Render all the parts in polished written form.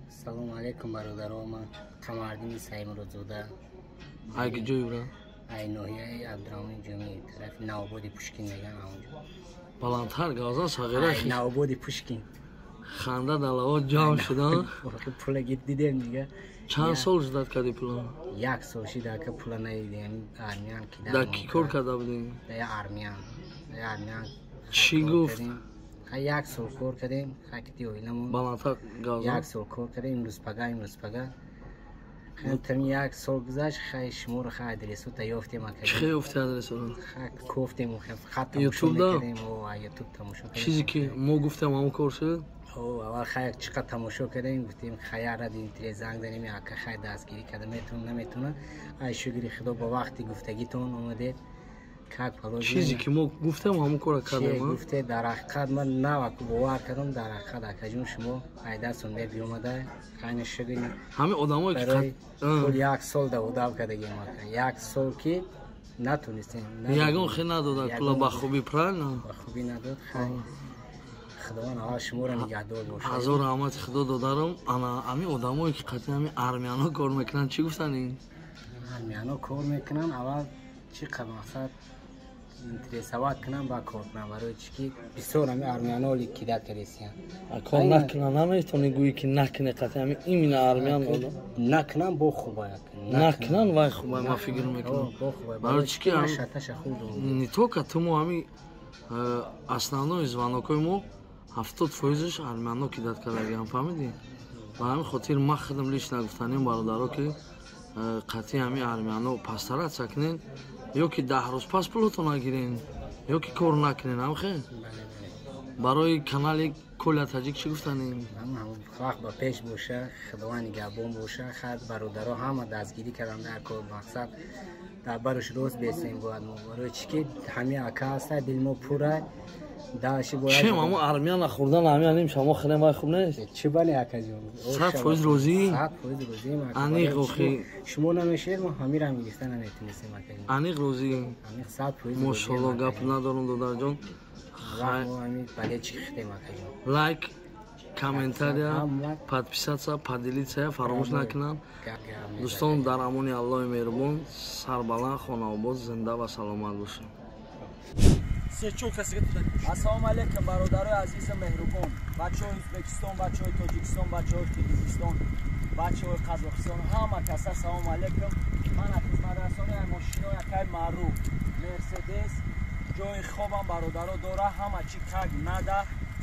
Салому алейкум, бародаро. Ман Қамардини Саимуродзода. Ай ҷои, брат? Ай ноҳияи Абдураҳмони Ҷомӣ, тарафи Навободи Пушкин меган, ҳамонҷо. Баландтар газа, сағира. Ай Навободи Пушкин. Ханда далаво ҷамъ шуда. Пула гид дидем дига. Чанд сол ждать кардӣ пула? Як сол шид, ака, пула надидем. Армиян ки. Дар ки кор карда будем? Дар армиян, дар армиян. Чӣ гуфт? Як сол кор кардем, хакити оиламон. Баландтар газа. Як сол кор кардем, имрӯз пага, имрӯз пага. Тами як сол гузашт, хай, шуморо, хай, адресота ёфтем, ака. Чӣ ёфти адресоро? Хай, кофтем, фақат тамошо мекардем, ютуб тамошо кардем. Чизе ки мо гуфтем, ҳамон кор шуд? Аввал, хай, чӣ қадр тамошо кардем, гуфтем, хай, ради интерес занг занем, ака, хай, дастгирӣ карда метавон, наметавона. Ай, шукри Худо, ба вақти гуфтагитон омадед, как положено. Чизе ки мо гуфтем, ҳамон кора кардем. Гуфте, дар ҳақиқат ман наваку бовар кардам, дар ҳақиқат, акаҷон, шумо айдастон мебиомада, хайна, шукри. Ҳамин одамое ки пул як сол даводав кардагем, ака, як сол ки натонистем. Ягон хел надода пула ба хубӣ, правильно? Ба хубӣ надод. Хай, Худованд аввал шуморо нигаҳдор бошад. Ҳазор раҳмати Худо, додарам. Ана ҳамин одамое ки қатъи ҳамин армияно кор мекунанд, чӣ гуфтанд ин? Армияно кор мекунанд, аввал чӣ қадр мақсад интересовать кунам, ба кор кунам, барои чӣ ки бисёр ҳами армияно кидать кардесиян. Кор накунам, наметавонӣ гӯӣ ки накуне қатъи ҳами именно армиян? Накунам, бо хуба. Накунан, вай хуба, ман фикр мекунам, барои чӣ ки не только ту, мо ҳами основной звонокҳои мо 70 фоизаш армияно кидать кардагиам, фаҳмидӣ? Ба ҳамин хотир ман худам лично гуфтанем, бародаро, ки қатъи ҳами армияно постараться кунен, ё ки 10 рӯз пас пулотон нагирен, ё ки кор накунен. Ҳамхе барои канали Коля Таҷик чӣ гуфтанем? Вақт ба пеш боша, Худованд нигаҳбон боша. Хайр, бародаро ҳама дастгирӣ карданд, дар кор мақсад дар барош рост бесем бояд мо, барои чӣ ки ҳами ака ҳаста, дили мо пура. Чем ҳамо армия нахӯрдан, ҳамин ним шамо хӯрем, вай хуб нест? Чӣ, бале, акаҷон. 100% розӣ? 100% розӣ. Аниқ охи. Шумо намешед, мо ҳамира гирифта наметонистем, акаҷон. Аниқ розӣ? Аниқ, 100%. Мошалло, гап надорам, додарҷон. Бале, чӣ хитем, акаҷон. Лайк, комментария, подписаться, поделиться фаромӯш накунанд дӯстон. Дар амони Аллоҳи меҳрубон, сарбаланд, хонаобод, зинда ва саломат бошед. Ассалому алайкум, бародарои азизу меҳрубон, бачаҳои Ӯзбекистон, бачаҳои Тоҷикистон, бачаҳои Қирғизистон, бачаҳои Қазоқистон, ҳама каса салому алайкум. Ман хизматрасони мошино якай маъруф Мерседес, ҷои хобам, бародаро, дора, ҳама чи как нада,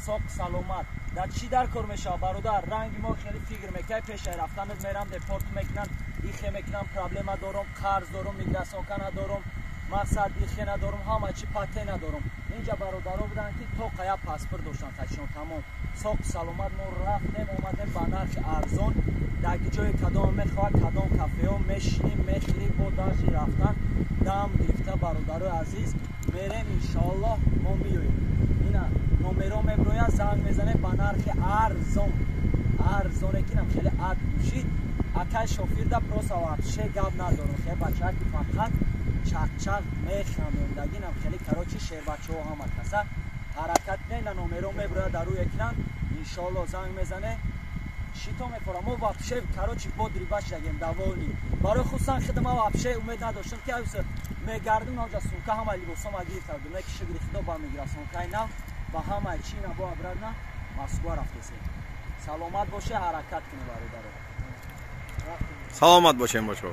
соқ саломат. Дар чӣ дар кор мешавад, бародар? Ранги мо хеле фикр мекай, пешай рафтанат мерам, депорт мекунанд, ихе мекунам, проблема дорам, қарз дорам, миграционка надорам, мақсад ихе надорам, ҳама чи пате надорам. Инҷа бародаро буданд, ки то қая паспорт доштанд, тачино тамом, соқ саломат. Мо рафтем, омадем ба нархи арзон. Дар ҷое кадом мехоҳад, кадом кафеҳо мешинем, мехӯрем, бо дарши рафтан дам гирифта, бародарои азиз, мерем, иншоаллоҳ, мо меоем. Ина номеро меброяд, занг мезанем, ба нархи арзон, арзоне кинам хеле ад душид. Акай шофирда просто вообще гап надорам, хеле бачаки фақат чақчақ механдондагинам, хеле, короче, шербачаҳо, ҳама каса ҳаракат не. На номеро меброяд дар рӯи экран, иншоалло, занг мезане, шито мефорам. Мо вообще, короче, бодрый башдагем, довольный. Барои хусусан хидма вообще умед надоштам, ки мегардум, наҷа сумка, ҳама либосома гирифта будем, ки шукри Худо, ба миграционкаи нав ба ҳамаи чи на бо обратно Москва рафтесем. Саломат боше, ҳаракат кунем, бародаро. Саломат бошем, бачо.